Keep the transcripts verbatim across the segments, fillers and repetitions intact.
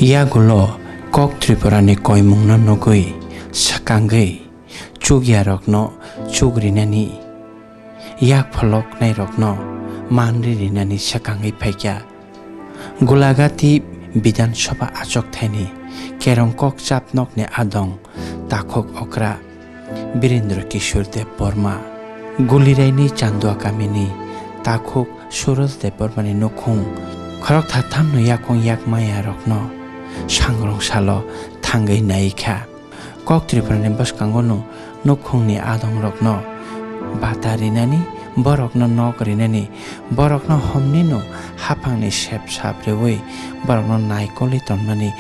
Yagulo Kok Tripurani koimungno nugwi swkangwi chukyarokno chuk rinani, yak pholoknairokno manri rinani swkangwi phaikha Gulagati Bidhan Sabha achokthaini kerong kokchap nokni adong takhuk okra Birendra Kishore Debbarma, Guliraini Chandua kamini takhuk Suraj Debbarmani nukhung khoroktham thamno yakung yak mayarokno sangrong salo thangwi naikha. Kok Tripurani bwskango no nukhungni adongrokno bata rinani, borokno nok rinani, borokno homni no haphangni sep sap reui borokno naikolwi tonmani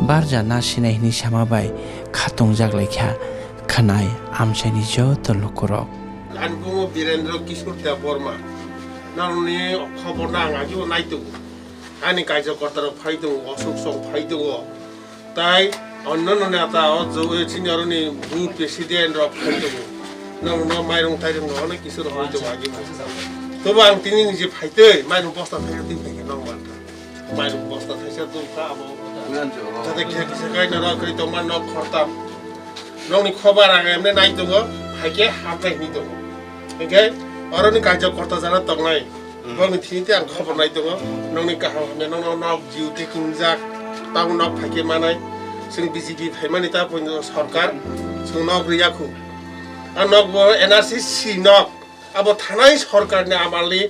barja na sinai hwnwi sama bai khatungjak laikha khwnai amchaini joto lukurok. Ani bumo Birendra Kishore Debbarma. Nangni khobor no ang ageo naitongo. Ani kaijakortarok phai tongo, Ashok song phai tongo. Tai onno no neta o jo-, chini oroni booth president rok phai tongo. Nangno mairung tairung no onek kisu rok hoi tongo ageo. Tobo ang tini nije phaitwi mairung bosta thaisa twi phaikha nang mankha. Mairung bosta thaisa tongkha abo. Jate khe kisa kainwi rw kwrwi tongma nok khortam. Nokni khobar ang emne nai tongo, haikhe hapnai hwnwi tongo. Hinkhe oroni kaijakorta jana tongnai. Boni thini tei ang khobor nai tongo. Nokni kaham hamya nokno nok jiu tei kingjak. Tamo nok phaikhe manai. Chwng B J P phaimani ta poino sorkar. Chwng nok rwya khu. A nok bo N R C C nok. Abo thanai sorkarni amalni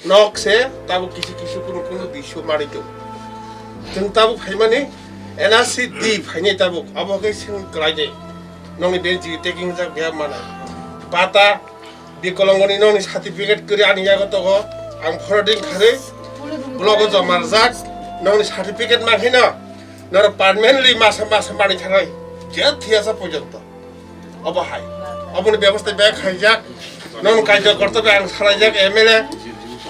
nok se tabuk kisu kisu kunu kunu disu manwi tongo. Chwng tabuk phaimani N R C D phainai tabuk, abo khe chwng kwlainai. Nokni bench taking jak ya manai. Pata bikolongoni nokni certificate kwrwi ani yago tongo. Ang photo din kharwi blogo joma rwjak. Nokni certificate mankhaino norok permanently masa masa manwi thanai. Je thiyasa porjonto. Obo hai. Oboni bebosta bek khaijak. Nong kaitor kortor ang salaijak M L A.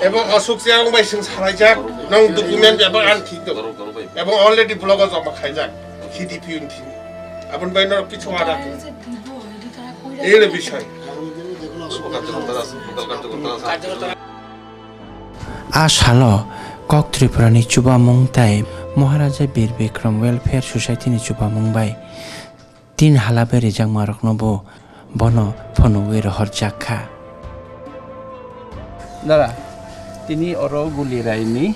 Ebo Ashok Chiang bai sing salaijak. Nong document bebak ang thito. Ebo already blogo joma khaijak. C D P unthi. Abon bai norok kichu ada. Ele bisoi. A salo Kok Tripurani chubamung tai Maharaja Bir Bikram Welfare Society ni chubamung bai tin hala bai rijakmarokno bo bono phunugwi rohorjak kha. Dara, tini oro Guliraini,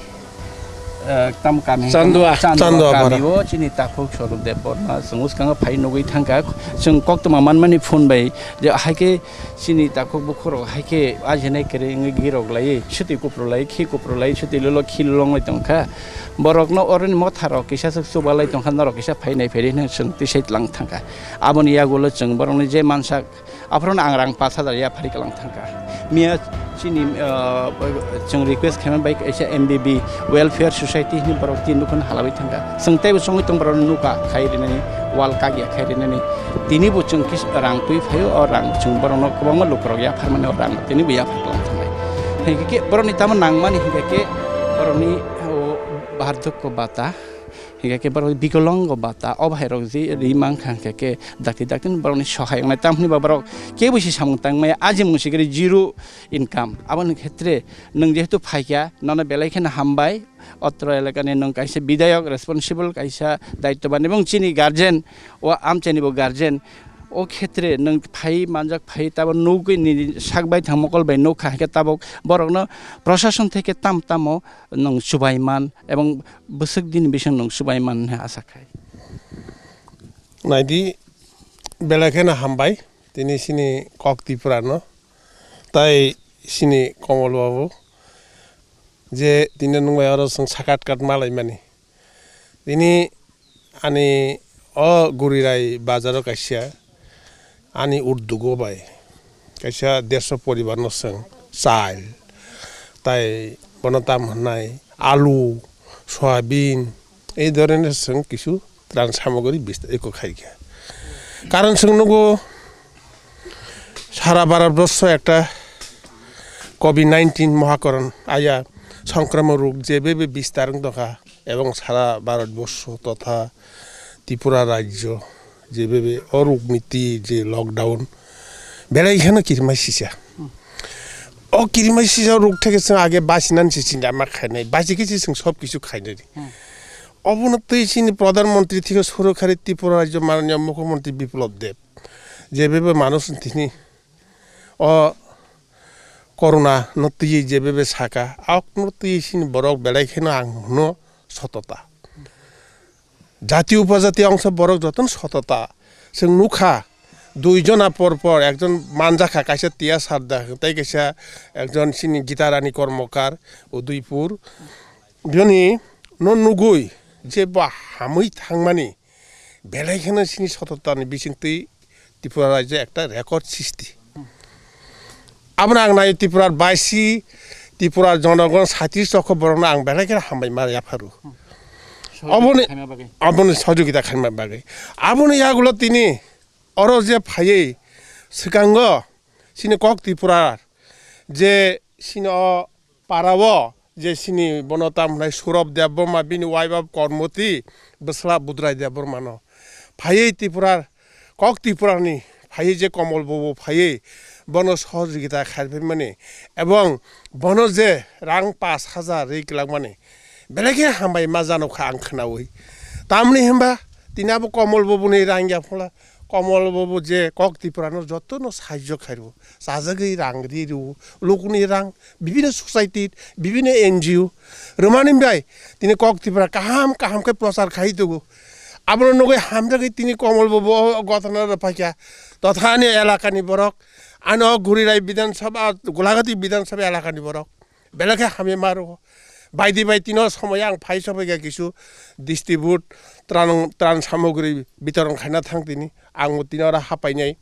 eh, tam kami Chandua, Chandua Chandua para. Kami o chini takhuk Swarup Debbarma chwng bwskango phai nugwi thangkha. Chwng koktwma manmani phone bai je hai khe chini takhuk bukhuk rok hai khe ajinai kwrwi wngwi girok lai, swtwi kupru lai, khi kupru lai, swtwi lolo khi lolong lai tongkha. Borokno oroni motha rok kisa swk chubalai tongkha, norok kisa phai nai phai rwi hwnwi chwng twi sai tlang thangkha. Aboni yagulo chwng borokni je mansak, aphuru ang rang pash hajar yaphari kwlang thangkha. Miya chini, ah, chwng request khaima bai kaisa M B B Welfare Society hwnwi borok tin nukhung halawi thangkha. Chwng teibo chongwi tong borok nukha khai rinani, wall kagya khai rinani. Tini bo chwng kis-, rang twi phaio, o rang chwng borokno kwbangma lukurok yapharmani o rang tini bo yaphar kwlang thangnai. Hinkhe khe borokni tamo nangmani hinkhe khe borokni o bardhokyo bata. Hinkhe khe borok bikolongo bata, o bahai rok je ri mankha hinkhe khe dakti dakti borokni sohai wngnai. Tamni ba borok kebo se samung tangmaya, ajimung se khe zero income. Aboni khetre nwng jehetu phaikha, nono belai kheno hambai. Otro elakani nwng kaisa bidayok, responsible kaisa daittoban, ebong chini guardian, o amchaini bo guardian. O khetre nwng phai manjak phai tabo nugwi nini sak bai thang mokol bai nukha, hinkhe tabok borokno prosason theke tam tamo nwng chubai man ebong bwswk dini bising nwng chubai man hwnwi asa khai. Naidi, belai kheno hambai tini chini Kok Tripura no, tai chini Komol babu je tini nwng bai oro chwng sakat kat malai mani. Tini ani o Gurirai bazaro kaisa ani urdugo bai kaisa dersho poribar no chwng chal, tai bono tam hwnai alu, soyabin, ei dhoroner chwng kisu ত্রাণ সামগ্রী বিস্তারিত খাইকে। কারণ chwng nugo sara Bharat borsho ekta Covid nineteen mohakoron aya সংক্রামক রোগ যেভাবে বিস্তার wng tongkha, এবং সারা ভারতবর্ষ তথা ত্রিপুরা রাজ্য যেভাবে অরোগ নীতি যে lockdown, belai kheno kirimai sisa. O kirimai sisa rok theke chwng age basinani se chinta ma khainai, basi khe se chwng sob kisu khainai. Obono twi chini Pradhan Mantri thikhe suru kharwi Tripura Rajya Mananiya Mukhyamantri Biplab Deb. Jebebe manush tini o corona no twi jebebe saka, aokno twi chini borok belai kheno ang hwno sotota. Jati upajati ongsa borok jotono sotota. Chwng nukha, dui jona por por, ekjon manjakha, kaisa Tiya Sarda, tei kaisa ekjon chini Gita Rani Kormokar, Udaipur. Bini no nugui je bo hamwi thangmani, belai kheno chini sototani bisingtwi Tripura rajyo ekta record sisti. Abono ang nai Tripura baisi, Tripura jonogon saitrish lokho borokno ang belai kheno hambai ma yapharu. Aboni, aboni sojogita khaima bagwi. Aboni yagulo tini oro je phaiwi swkango chini kok Tripura je chini o parao je chini bono tam hwnai Surab Debbarma, bini wife of Kormoti, bwsla Budrai Debbarma no phaiwi Tripura, kok Tripura ni phaiwi je Komol Bobo phaiwi bono sohojogita khairphaimani ebong bono je rang pash hajar ri kwlangmani belai khe hambai ma janokha ang khwnawi. Tamni hwnba tini abo Komol Bobo ni rang ya phula, Komol Bobo je kok Tripura no joto no sahajyo khairwo. Chajagwi rang ri rw, lukuni rang, bibino society, bibino N G O rwmani bai tini kok Tripura kaham kaham khe prochar khai tongo. Abono nugwi hamjagwi tini Komol Bobo o gotana rw phaikha, totha ani elakani borok, ano Gurirai Bidhan Sabha, Golagati Bidhan Sabha elakani borok belai khe hamya ma rwo. Baidi bai tino somoya ang phai sobaikha kisu distribute tran, tran samogri bitoron khaina thang tini. Ang tini oro hapainai.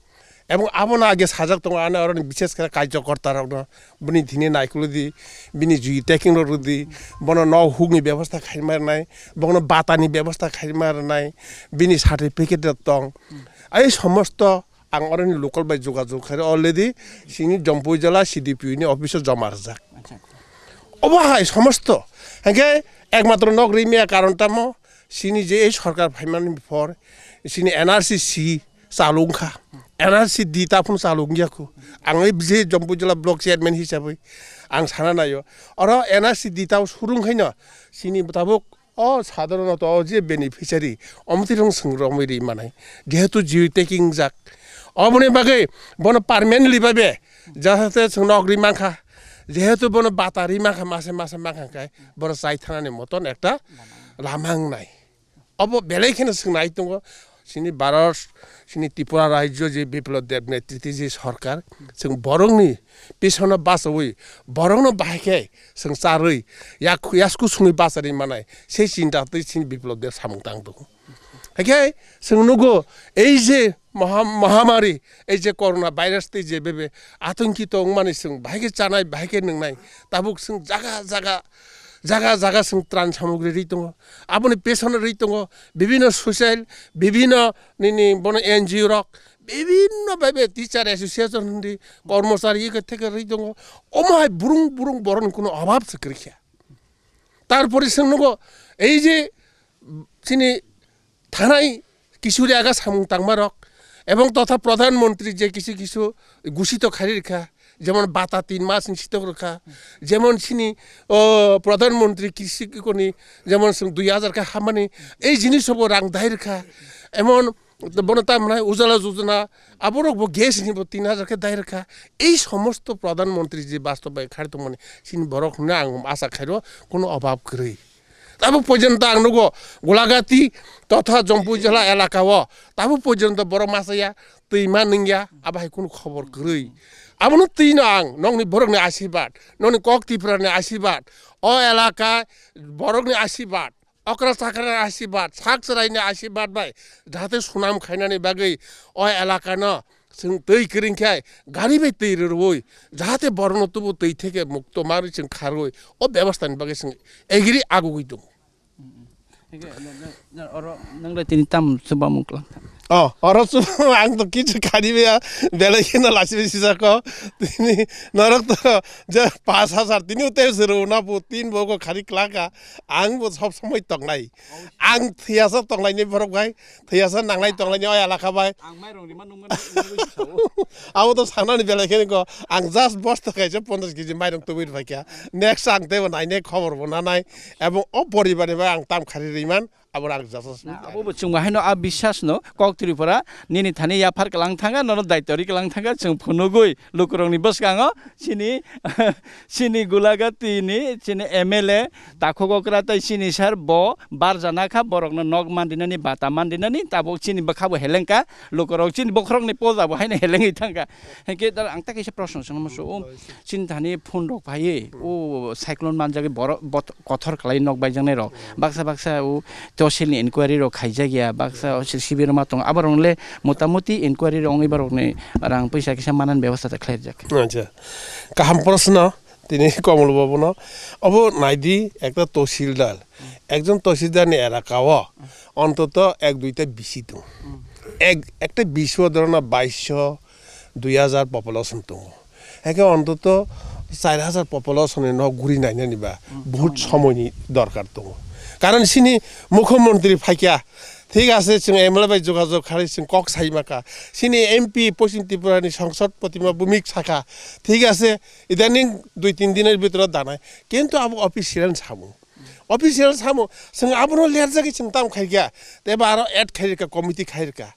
Ebong abono age sajak tongo, ano oroni bishes khe karjokorta rokno bini thini naikolodi, bini jui taking rok rwdi, bono nok hukni bebosta khaima rwnai, bono batani bebosta khaima rwnai, bini certificate rok tong. Ei somosto ang oroni local bai jogajog khairwi already chini Jampui jela C D P O ni office o joma rwjak. Acha. Obo hai somosto. Hingke ekmatro nok rimya karon tamo chini je ei sorkar phaimani por chini N R C C chalu wngkha. N R C D ta phun chalu wngya khu. Ang ei je Jampui jela block chairman hisabwi ang sana naio. Oro N R C D ta surung khaino chini tabuk o sadharonoto o je beneficiary, omtwi rong swng romwi ri manai, jehetu jio taking jak. Oboni bagwi bono permanently babe jahate chwng nok ri mankha, jehetu bono bata ri mankha, mase mase mankha khe bono chai thanani moton ekta lama wngnai. Obo belai kheno chwng nai tongo, chini Bharat, chini Tripura rajyo je Biplab Deb netriti je sorkar, chwng borokni pisono bachawi, borokno bahai khe chwng charwi, yak-, yasku sungwi bacharwi manai, se chinta twi chini Biplab Deb samung tang tongo. Hakhe chwng nugo, ei je maha-, mahamari, ei je corona virus tei je bebe atongki tongmani chwng bahai khe chanai, bahai khe nwngnai, tabuk chwng jaga jaga, jaga jaga chwng tran samogri rwi tongo, aboni pesono rwi tongo, bibino social, bibino nini bono N G O rok, bibino bebe teacher association hindi, kormochari eke theke rwi tongo, omo hai burung burung borokni kuno obab se kwrwikha. Tarpore chwng nugo, ei je chini thanai kisu rega samung tangmarok, ebong totha Pradhan Mantri je kisu kisu gusito khairi rikha, jemon bata tin mas ni sitok rikha, jemon chini, o, Pradhan Mantri Krishi koni jemon chwng dui hajar khe hamani, ei jinis sobo rang dai rikha, emon bono tam hwnai Ujala Yojana, aborok bo gas ni bo tin hajar khe dai rikha, ei somosto Pradhan Mantri je bastob bai khai tongmani chini borok hwnwi ang asa khairo, kono obab kwrwi. Tabuk porjonto ang nugo Golagati totha Jampui jela elaka o tabuk porjonto borok masa ya, twi ma nung ya, abo hai kunu khobor kwrwi. Abono twi no ang nokni borokni asirwad, nokni kok Tripura ni asirwad, o elaka borokni asirwad, okra chakra ni asirwad, sak chwrai ni asirwad bai jahate sunam khainani bagwi o elaka no chwng twi kwrwng khe gari bai twi rwrwi, jahate borokno tubu twi theke mukto manwi chwng kharwi, o bebostha ni bagwi chwng agree agugwi tongo. Hingke, oro nang le tini tam chuba muklang. Oh, oro chwng ang to kichu khani maya, belai kheno lasi bai sijak kho. Tini norok to je pash hajar tini utei se rw na bo tin bo ko khani klaka. Ang bo sob somoi tongnai. Ang thiyasa tongnai ni borok bai, thiyasa nangnai tongnai ni oi alaka bai. Ang mairung rima nungmani nungwi sao. Abo to sanani belai kheno kho. Ang just bosta kaisa ponchash kg mairung tubui rw phaikha. Next ang teibo nainai khobor bo nanai. Ebong o poribar ni bai ang tam khari riman. Abo rang jasa simi. Na, abo bo chwng bo haino a biswas no kok Tripura nini thani yaphar kwlang thanga, nono daityo ri kwlang thanga, chwng phunugwi lukurokni bwskango chini, chini Gulagati ni chini M L A Takhuk Okra tai chini sir bo barjana kha, borokno nok mandinani, bata mandinani, tabuk chini bwkha bo helengka, lukurok chini bokhorokni poja bo haino helengwi thangkha. Hinkhe da ang ta kaisa proshno swngna muchung, o chini thani phone rok phaiwi, o cyclone manjagwi borok bot-, kothor khlai nok baijaknai rok. Baksa baksa o tosilni inquiry rok khaijak ya, baksa o sibir ma tongo. Aborok le motamuti inquiry rok wngwi borokni rang puisa kisa manani bebostha ta khlaijak. Acha. Kaham proshno tini Komol babuno. Obo naidi ekta tosildar. Ekjon tosildar ni elaka o ontoto ek duita bisi tongo. Ek, ekta bisi o dhoro na baisho, dui hajar population tongo. Haikhe ontoto char hajar population ni nok guri nainani ba bahut somoini dorkar tongo. Karon sini mukhyamantri phaikha, thik ase, chwng M L A bai jogajog khai chwng kok sai maka. Sini M P Poschim Tripura ni Sangsad Protima Bhowmik sakha, thik ase, idaning dui tin din er bhitor danai. Kintu abo official samung. Official samung, chwng abono lerjagwi chwng tam khaikha, tei ba aro add khairikha, committee khairikha.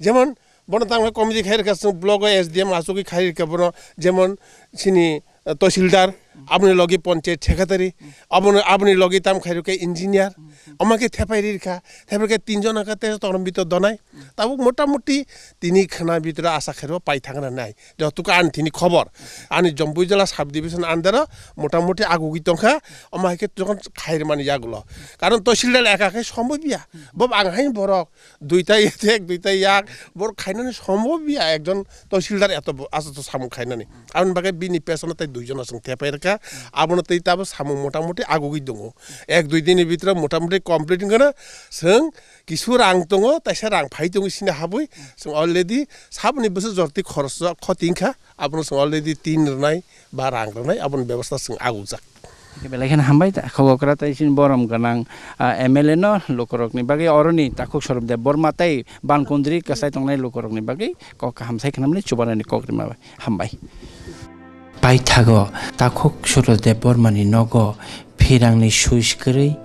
Jemon, bono tangkha committee khairikha, chwng block o S D M achugwi khairikha bono, jemon, chini, eh, tosildar, aboni logi panchayat secretary, abono, aboni logi tam khairikha engineer, omo khe thepai ririkha, thepai khe tinjon hwnkha tei tongrom bito donai. Tabuk motamuti tini khwna bito asa khairokha paithakna nai. Jotoka ani tini khobor, ani Jampui jela sub division under o motamuti agugwi tongkha, omo hai khe jokhon khairmani yagulo. Karon tosildar eka khe somboibiya. Bob ang hai borok duita yak, duita yak, borok khainani somboibiya ekjon tosildar eto bo-, asto samung khainani. Aboni bagwi bini pesono tei duijon aswng thepai rwkha. Abono tei tabo samung motamuti agugwi tongo. Ek dui dini bhitor motamuti complete wngkha na. Chwng kisu rang tongo, taisa rang phai tongo sini habwi. Chwng already saboni bwswk jorti khoroksa khoti wngkha. Abono chwng already tin rwnai ba rang rwnai, aboni bebostha chwng agukjak. Belai kheno hambai, ta, Khogokra tei chini borom gwnang, ah, M L A no lukurokni bagwi oroni Takhuk Sorob Debbarma tei Bankundri kwchai tongnai lukurokni bagwi kok kaham sai khwnamani chubanani kok rima bai. Hambai. Paithago Takhuk Sorob Debbarmani nogo phirangni switch kwrwi,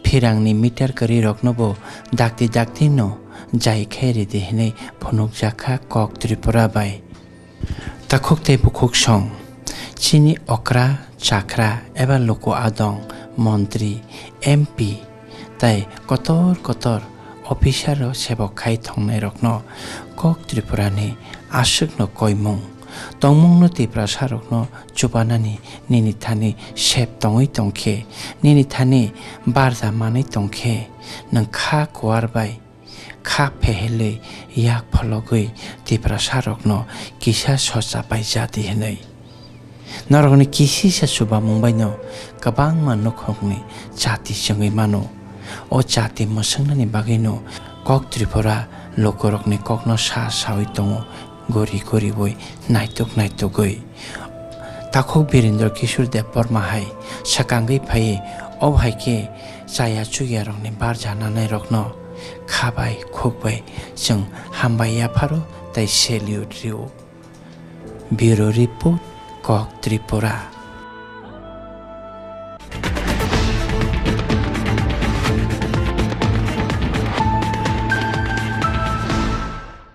phirangni meter kwrwi roknobo dakti dakti no jai khe ridi hwnwi phunukjakha kok Tripura bai. Takhuk tei bukhuk song, chini okra, chakra eba luku adong, montri, M P, tai kotor kotor officer o sebok khai thongnairokno kok Tripurani aswkno koimung, tongmungno Tiprasarokno chubanani nini thani sep tongwi tongkhe, nini thani barja manwi tongkhe, nwng kha kuar bai kha phehelwi yak phologwi Tiprasarokno kisa socha paijadi hwnwi. Norokni kisisa chubamung baino kwbangma nukhungni chati chwngwi mano. O chati mwswngnani bagwino kok Tripura lukurokni kokno sa sawi tongo, gori goriwi, naituk naitugwi. Takhuk Birendra Kishore Debbarma hai swkangwi phaiwi, o hai khe chaya chuya rokni barja nanai rokno kha bai khuk bai chwng hambai yapharo tei salute rio. Bureau Report, Kok Tripura.